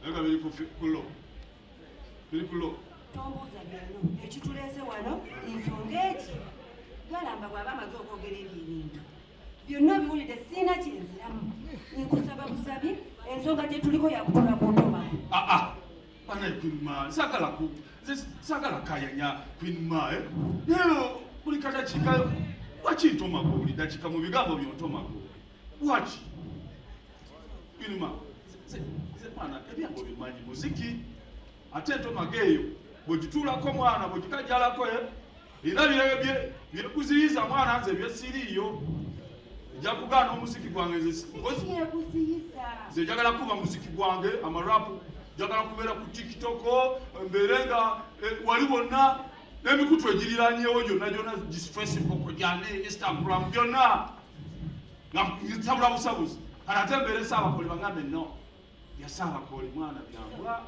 Naye nga biri ku lo, biri ku lo. Tombuuza byonna. Ekituleese wano ensonga eki galamba bw'aba amaze okwogera ebyo ebintu byonna obiwulidde, siina kyenziramu, nkusaba busabi, ensonga gye tuliko yakutula ku ntomago. Ah, ah. Banaye Queen Ma, saagala ku nze saagala kayanya Queen Ma, eh? Naye buli kadakiika lwaki ntomago? Buli dakiika mu bigambo byontomago lwaki, Queen Ma? Nze mwana ebyange obimanyi, muziki, ate entomago eyo bwegituulako mwana, bwegikajalako, eh? Era byekuziyiza mwana, nze byesiriiyo nja kugaana omuziki gwange. Nze Kyekuziyiza? Nze njagala kuba muziki gwange, amarapu, njagala kubeera ku TikTok, mbeere nga wali wonna n'emikutu egiriranyewo gyonna gyonna, Facebook gyane, Instagram, byonna nga nsabula busabuzi. Kati ate mbeere Saabakooli, bagambe no bya Saabakooli mwana byambwa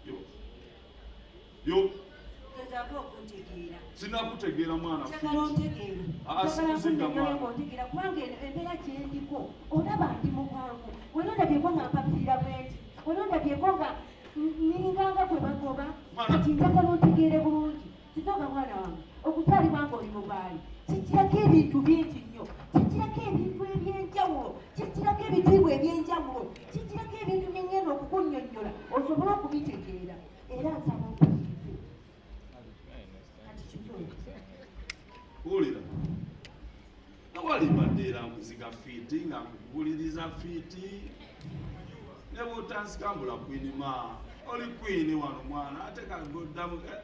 yo yo. Gezaako okuntegeera. Sinakutegeera mwana. Njagala ontegeere. Ah, Njagala sikuzinga nkunnyonnyole mwana. ng'ontegeera, kubanga eno embeera gyendiko olaba ndi mu bwangu. Wena ondabyeko nga mpapirira bwenti, wena ondabyeko nga ninganga gwe bagoba. Mwana. Kati njagala ontegeere bulungi, Kizooga mwana wange. Okuzaalibwa ng'oli mubaali kijjirako ebintu bingi nnyo, kijjirako ebintu ebyenjawulo, kijjirako ebitiibwa ebyenjawulo, kijjirako ebintu bye ngenda okukunnyonnyola osobole okubitegeera, era nsaba ompulirize kati, Kizooga. Wulira, awali mbadde era nkuziga fit nga nkuguliriza fit ne bw'otansikambula. Queen Ma, oli queen wano mwana, ate kagoddamu, eh?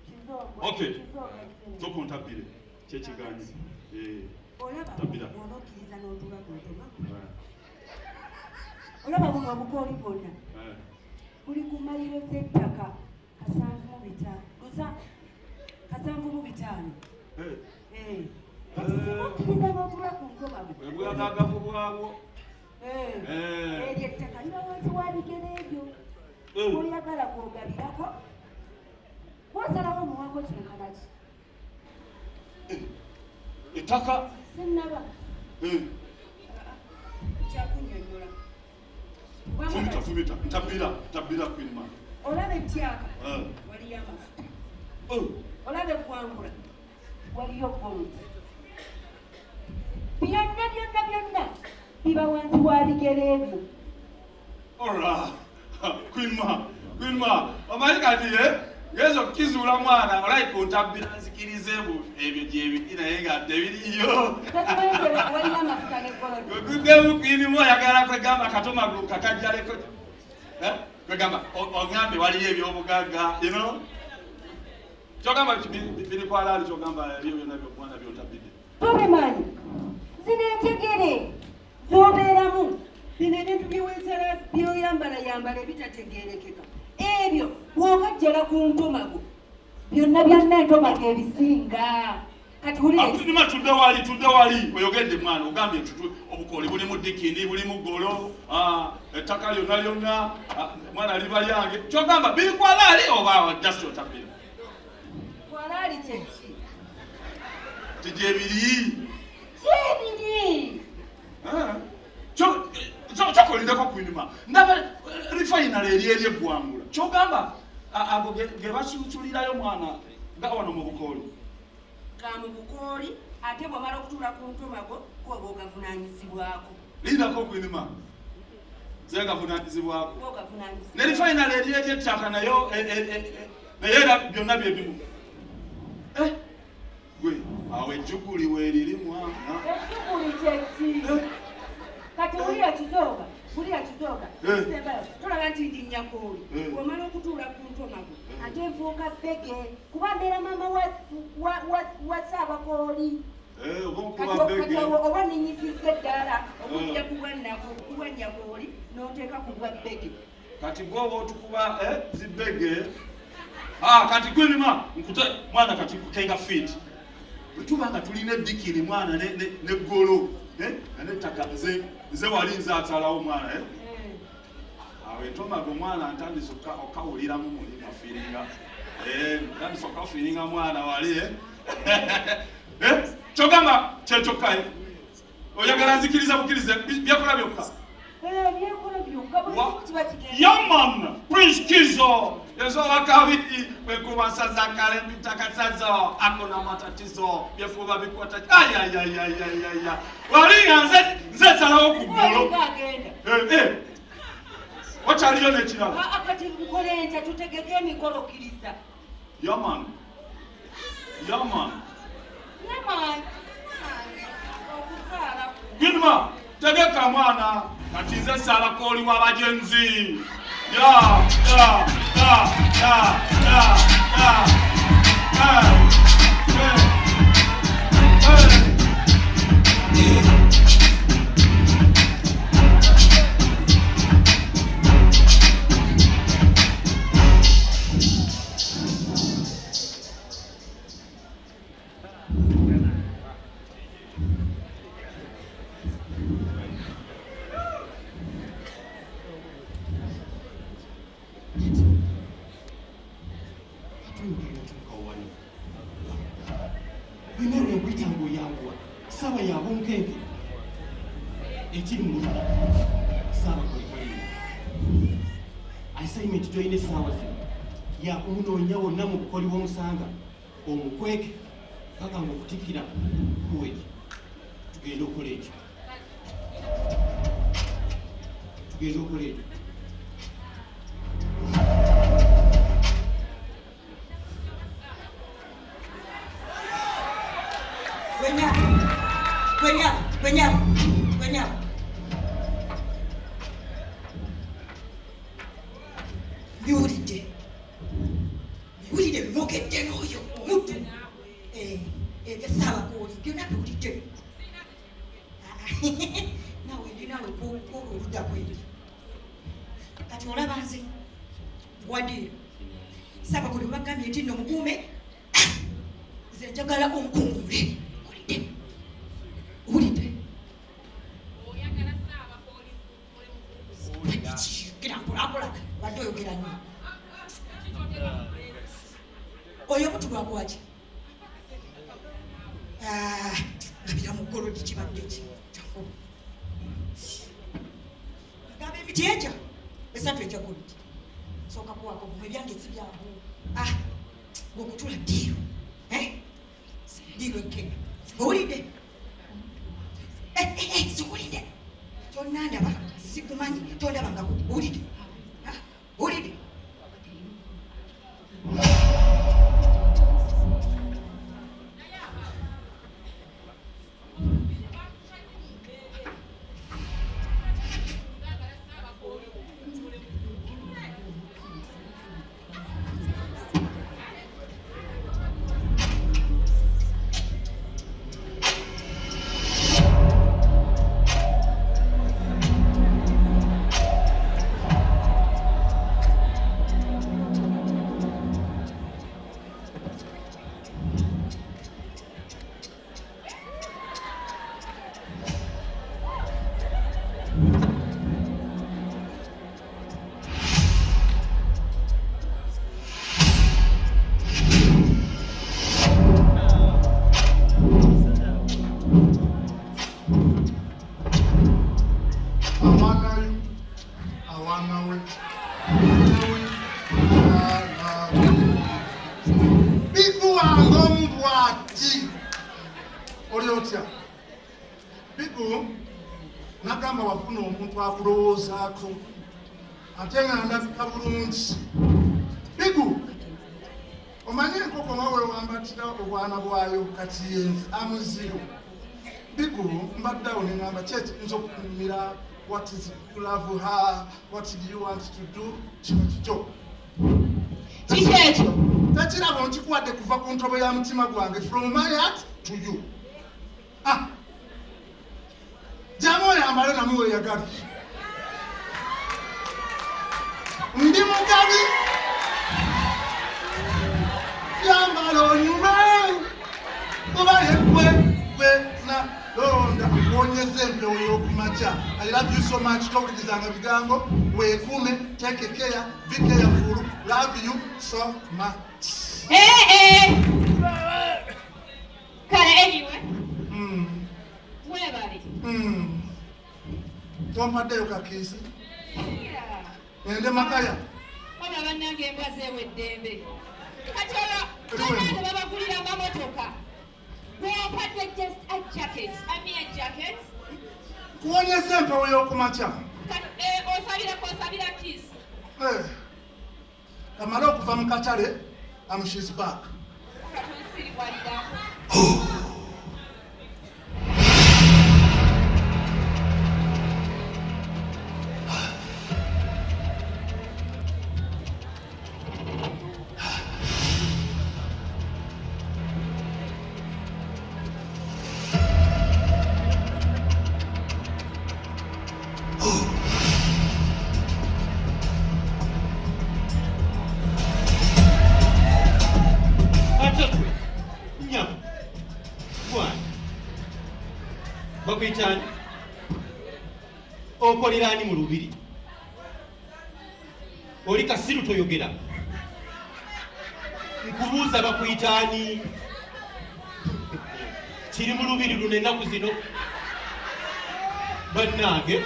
Kizooga. Okay. Kizooga. Tokuntabire kyekiganyi. Eh, Olaba tabira. bw'oba okkiriza n'otuula ku ntoma, olaba buno obukooli bwonna buli ku mayiro z'ettaka 75, 75. Eh, kati singa okkiriza n'otuula ku ntomago, Bwe bwagaagavu bwabwo. Eryo ettaka liba wansi wa bigere ebyo. Oyagala kwogabirako, gwosalawo omuwako kyenkana ki. Ettaka? Sinnaba kyakunnyonnyola. Fumita, fumita, ntabira, ntabira, Queen Ma. Olaba etyaka, waliyo amafuta. Olaba eggwangula, waliyo gold. Byonna byonna byonna biba wansi wa bigere ebyo. Ora, Queen Ma, Queen Ma, omanyi kati ye ngenza okukizuula mwana, olayika ontabbira nzikirize mbu ebyo gyebiri, naye nga tebiriyo. Tokimanyi nti waliyo amafuta ne gold? Guddemu, Queen Ma, oyagala kwegamba katomagulu kakajjaleko, eh? Kwegamba oŋŋambe waliyo ebyobugagga, kyogamba biri kwalaali, kyogamba ebyo byonna byomwana byontabbidde. Tobimanyi? Zino enjegere zobeeramu, bino ebintu byewesala, byoyambalayambala ebitategerekeka, ebyo bw'okajjala ku ntomago byonna byonna, entomago ebisinga. Kati wulira. Akutuma tudde wali, tudde wali oyogedde mwana, ogambye tutu obukooli buli mu dikini, buli mu ggolo, ettaka lyonna lyonna, mwana liba lyange. Kyogamba biri kwalaali oba just otabbira? Kwalaali kyeki? Ti gyebiri. Kyebiri. Kyokolindeko, Queen Ma, ndaba refinery eri eggwangula, kyogamba ago ge basusulirayo mwana nga wano mu bukooli? Ga mu bukooli, ate bw'omala okutuula ku ntomago kwoba ogavunaanyizibwako. Lindako, Queen Ma, nze gavunanyizibwako? Kuba ogavunaanyizibwako. Ne refinery eri ettaka nayo, naye era byonna byebimu. Eh, gwe awo ejjuguli weeriri mwana. Ejjuguli kyeki? Kati wulira Kizooga, wulira Kizooga. Sembayo, tolaba nti ndi nyakooli? Bw'omala okutuula ku ntomago, ate nfuuka bbege, kuba mbeera maama wa Saabakooli. Eh, oba Kati okuba kati bege. awo oba ninyisizza eddaala okujja ku bwa nyakooli n'oteeka ku bwa bbege. Kati gwoba otukuba, zibege. Ah, kati Queen Ma, nkute mwana, kati kutenga fit bwe tuba nga tulina eddikini mwana neggolo, nga nettaka nze wali nze asalawo mwana, eh? Awo entomago mwana ntandise okawuliramu muli nga feelinga, ntandise okafeelinga mwana wali, eh? Eh, kyogamba kyekyokka, eh? Oyagala nzikiriza bukirize byakola byokka? Ebyekola byokka buli kimu kiba kigenda. Yaman Prince Kizo yasobola kabiri kwekuba saza kale mpita kasazo akona matatizo byefuba bikwata ayayayayaya wali nga nze nze nsalawo ku ggolo. Olinga agenda. Eh, eh. Wakyaliyo n'ekirala. Aa, kati nkole ntya? Tutegeke emikolo, kkiriza. Yaman, yaman. Yaman okuzaala. Ginma, tegeka mwana, kati nze salako oli w'abagenzi. Ya, ya, ya, ya, ya, ya. Eh, eh, eh. Ate otuuka wano wenawe nkuyita ngaoyanguwa saawa ya bunkenke. Ekiri mu lubiri, Saabakole taliiwo. Assignment gyolina essaawa zino yakumunoonya wonna mu bukoli bw'omusanga, omukweke paka nga okutikkira kuweki. Tugende okukola ekyo, tugende okukola ekyo. Gwenyabo, gwenyabo, gwenyabo, gwenyabo. Mbiwulidde, mbiwulidde bimwogedde n'oyo muddu. Ebya Ssaabakooli byonna biwulidde. Nawe ndi nawe kwolwo oludda kwendi. Kati olaba nze nkuwaddeyo Ssaabakooli bwe bagambye nti nno mukuume, nze njagala omukungule. Owulidde? Owulidde? Gira mpolampola, badde oyogera nnyo. Oyo omuntu lwakuwaki nga biramu golodi kibadde ki? Jangu. Agamba emiti egya esatu egya golodi. Sooka kuwako gumu, ebyange si byangu. Ah, ng'okutula ddiiro. Eh? Ddiiro ekkenya. Owulidde? Eh, eh, eh, sikulinde. Tonnandaba, sikumanyi, tondabangako. Owulidde? Ah, owulidde? Awaanayo, awaanawe, awaanawe, awaanawe. Bigu wange omu bw'ati, oli otya Bigu? Nagamba wafuna omuntu akulowoozaako ate nga ndabika bulungi. Bigu, omanyi enkoko nga wewambatira obwana bwayo, kati yenze amuziro. Bigu, mbaddeawo neŋamba ki ekiyinza okukumira. What is love her? What do you want to do? Kino kikyo. Kiki ekyo? Tekirabo nkikuwadde kuva ku ntobo ya mutima gwange, from my heart to you. Ah, jamu oyambale namu weyagale. Ndi mugabi, yambala onyume oba yegwe gwe na londa akuwonyeza empewo y'okumakya. I love you so much. Towulirizanga bigambo, weekuume, take care, be careful. Love you so much. Eh, eh. Kale, anyway, weebale. Tompaddeyo kakiisi. Ende makaya. Wabula bannange embwa zeewa eddembe. Kati olwo bannange babagulira amamotoka. Gw'ompadde just a jacket, a mere jacket. Nkuwonyezza empewo y'okumakya. Kati eh, osabira kosabira kiss. Eh. Kamale okuva mu katale, am she's back. Katunsiriwalira. Ate gwe nyabo gwana bakuyita ani okolera ani mu lubiri oli kasiru toyogera nkubuuza bakuyita ani kiri mu lubiri luno ennaku zino bannange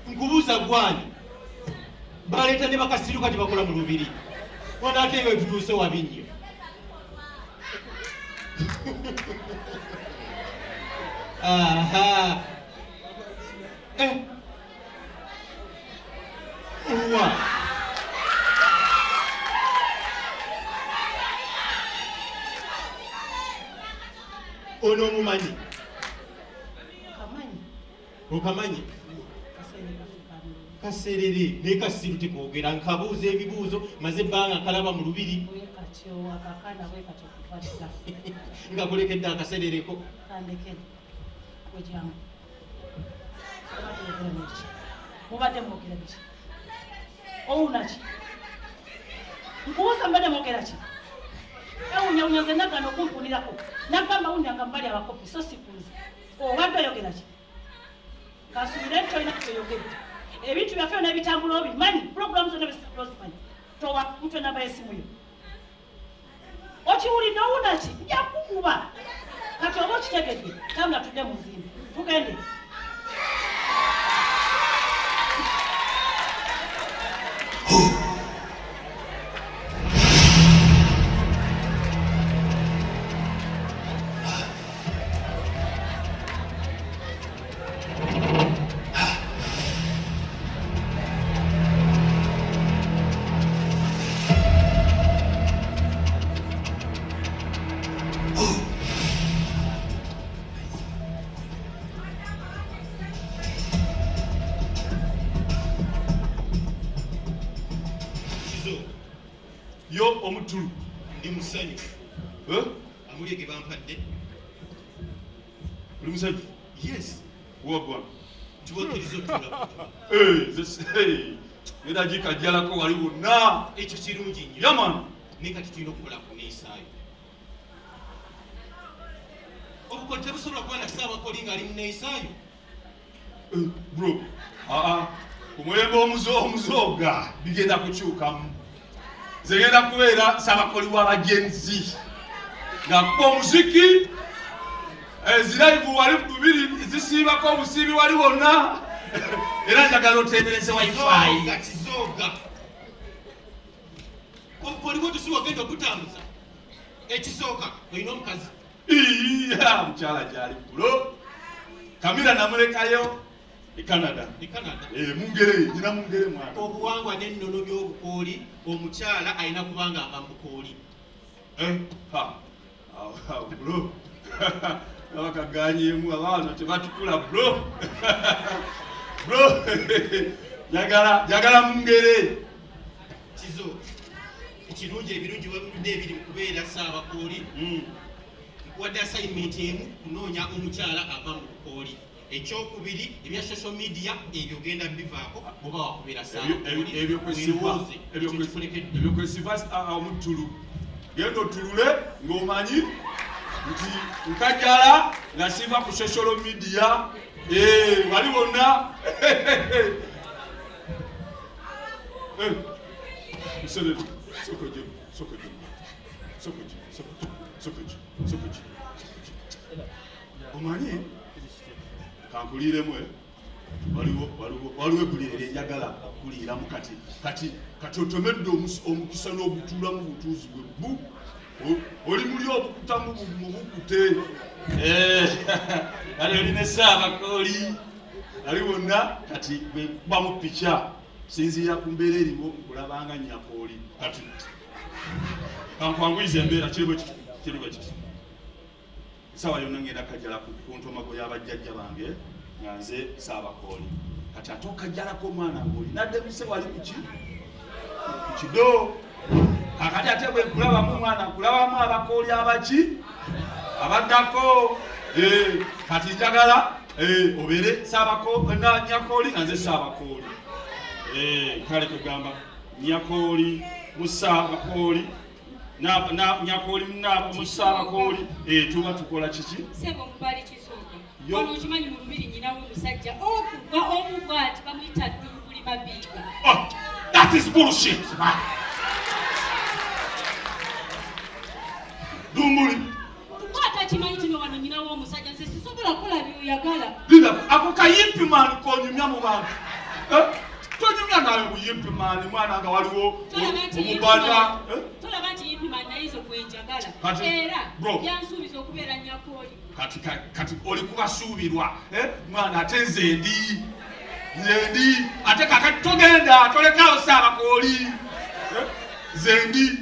nkubuuza gwani baleeta ne bakasiru kati bakola mu lubiri wano ate nga wetutuuse wabi nnyo aha eh. Owa. Ono omumanyi? Okamanyi? Kaserere naye kasiru tekoogera nkabuuza ebibuuzo maze ebbanga nkalaba mu lubiri nga kulekedde akaserereko. Mubadde mwogera biki? Owuna ki? Nkubuuza mubadde mwogera ki? Ewunyawunya nze nagana okumpunirako nagamba wunya nga mubali abakopi so sikunze. Obadde oyogera ki? Kasubire nti olina kyoyogedde. Ebintu byaffe byonna ebitambula obimanyi, pulogulaamu zonna ebitambula ozimanyi. Towa mutwe namba y'essimu yo. Okiwulidde owuna ki? Nja kukuba. Kati oba okitegedde, tambula tudde mu nzimbe. Tugende. Yo omutulu ndi musanyufu eh? Amulye ge bampadde. Oli musanyufu? Yes. Wagwa. Tubakkiriza otula. Eh, era gikajjalako wali wonna. Ekyo kirungi nnyo. Yaman. Naye kati tulina okukola ku neeyisaayo. Obukoli tebusobola kuba na ssaabakoli ng'ali mu neeyisaayo. Eh, bro, aa omulembe omuzooga bigenda kukyukamu. Nze ngenda kubeera ssabakoli w'abagenzi nga kuba omuziki eziraivu wali bubiri zisiibako obusiibi wali wonna era njagala otendereze wifi. Kizooga obukoli tusiwa ogenda okutambuza ekisooka olina omukazi. Iya, mukyala gyali bulo kamira namulekayo e Canada. E Canada. Eh, mungere, nyina mungere mwana. Obuwangwa n'ennono by'obukooli, omukyala alina kuba nga ava mu bukooli. Eh, ha. Awo, awo, bro. Kaba kaganyemu abaana tebatukula bro. Bro. Njagala, njagala mungere. Kizo. Ekirungi ebirungi wabuludde ebiri mu kubeera Ssaabakooli. Nkuwadde assignment emu kunoonya omukyala ava mu bukooli. Ekyokubiri ebya social media ebyo ogenda bivaako bwoba wakubeera Ebyokwesiva omutulu genda otulule ng'omanyi nti nkajala nga siva ku social media eh, wali wonna eh, omanyi kankuliiremu eh? Waliwo waliwo waliwo eggulire lyenjagala okuliiramu kati kati kati otomedde omukisa n'ogutuulamu butuuzi bwe bu oli muli obukutamu mubukute eh, kale oli ne saabakooli ali wonna kati bwekubamu pica sinziira ku mbeera eriwo nkulabanga nyakooli kati kankwanguyiza embeera kiri bwe kiti kiri bwe kiti Essaawa yonna ngenda kajjala ku ntomago y'abajjajja bange nga nze Ssaabakooli. Kati ate okajjalako omwana ng'oli nadde mise wali kuki ku kido. Kakati ate bwe nkulabamu omwana nkulabamu abakooli abaki abaddako. Eh, kati njagala eh, obeere Ssaabakooli nga nze Ssaabakooli. Eh, kale kugamba Nyakooli Musaabakooli nyakooli musaabakooli eh, tuba tukola kiki sebo mubali kisooka wano okimanyi mu lubiri nyinawo omusajja okuva omu bwati bamuyita ddunguli mabiiga oh, that is bullshit dumbuli kwata kimanyi kino wano nyinawo omusajja nze sisobola kukola byoyagala lina ako kayimpi maani konyumya mu bantu eh? tonyumya nawe buyimpi maani mwana nga waliwo omubanda eh? tolaba nti yimpi maani naye nze gwenjagala era yansuubiza okubeera nyakooli kati kati oli kubasuubirwa eh? mwana ate nze ndi nze ndi ate kakati togenda tolekawo saabakooli nze ndi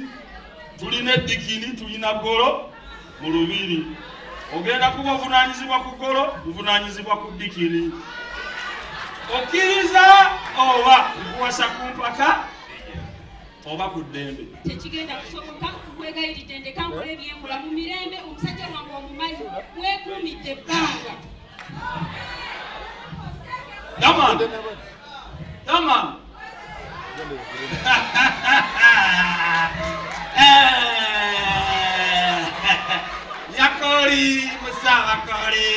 tulina eddikini tulina golo mu lubiri ogenda kuba ovunanyizibwa ku golo nvunanyizibwa ku dikini okkiriza oba nkuwasa ku mpaka oba ku ddembe tekigenda kusoboka nkwegayiridde ndeka nkola ebyenkola mu mirembe omusajja wange omumanyi mwekuumidde ebbanga Come on. Come on. Yakoli musabakoli.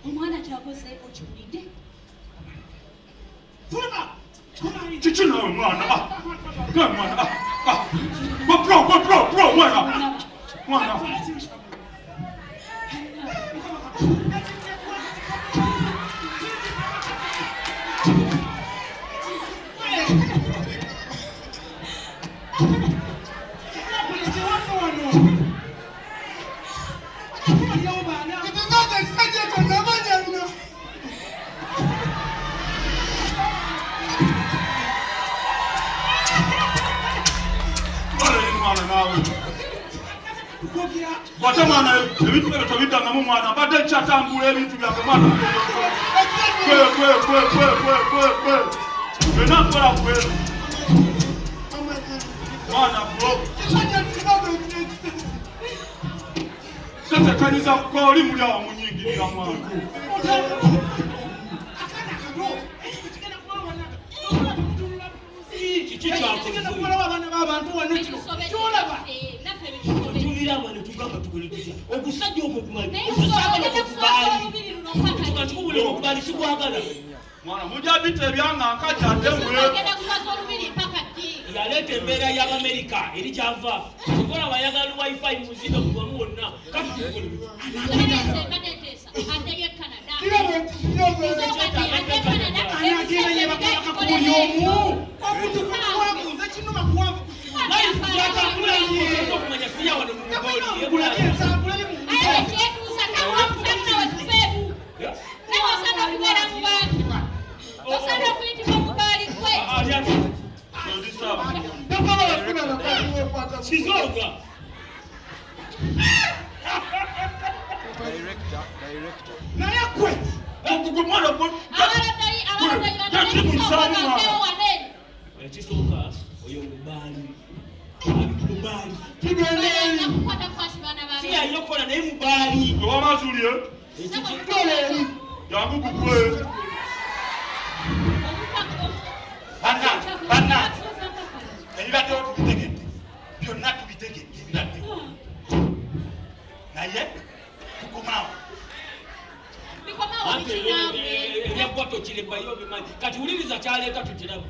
Omwana kyakoze okiwulidde? Kiki nawe mwana? Ah, nawe mwana. Ah, ah. Go bro, go bro, bro, mwana. Mwana. Bwate mwana ebintu ebyo tobiddangamu mwana mbadde nkyatambula ebintu byange mwana kwe kwe kwe kwe kwe kwe kwe byonna nkola kwe mwana bro tetekanyiza oli muli awo munyingirira mwana kigenda kumalawo abaana b'abantu wano kino kyolaba tuliraba ne tugamba tukole tutya ogusajja ogwo gumanyi ogusaagala okubaali tukubula okubaali sikwagala mwana mujja bita ebyanga nkaja ate mwe yaleeta embeera y'abamerika eri kyava okola bayagala wifi mu muzigo buli wamu wonna kati tukole tutya Addeyo e Canada. Kirabo ekisiyozo. Adde Canada. Anagenda yebakabaka ku buli omu. Omuntu kuwanvu nze kinuma kuwanvu kusiba. Life gyatambula ye. Okumanya siya wano mu Bugooli. Kulabye ensambula ne mu Aye kyetuusa tawakusana we tuveeku. Nawe osaana okubeera mu bantu. Osaana okuyitibwa omubaali gwe. Ali ati Ndi saaba. Tosobola kufuna bakazi wekwata. Kizoga. Naye gwe Gwe mwana gwe. Abaladayi abaladayi Yakiri mu kisaawe mwana. wane. Ekisooka oyo mubaali. Mubaali. Tugende eri. Nakukwata kwasi baana Si babe. yalina okukola naye mubaali. Gwe wamazulie. Tugende eri. Jangu gugwe. Banna, banna. Ebibaddewo tubitegedde. Byonna tubitegedde ebibaddewo. Naye tukomaawo. Bikomawo Anti bikinaabwe. ebyaggwa tokirebayo obimanyi. Kati wuliriza kyaleeta tukiraba.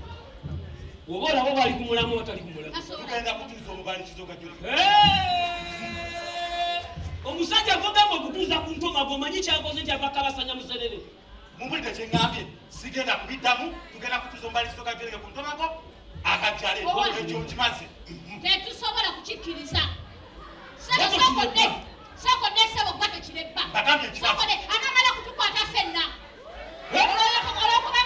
Oba olaba bali ku mulamu oba tali ku mulamu. Tugenda kutuuza omubaali Kizoga Juli. Eh! Omusajja gwogamba okutuuza ku ntoma gwomanyi kyakoze nti ava kabasanya muserere. Mumpulidde kye ŋŋambye, sigenda kubiddamu, tugenda kutuuza omubaali Kizoga Juli ku ntomako akajjale ekyo nkimaze. Tetusobola kukikkiriza. Sebo sookodde. Sookodde sebo gwa tekirebba. Bagambye nkimaze. Sookodde anamala kutukwata ffenna. Olw'okuba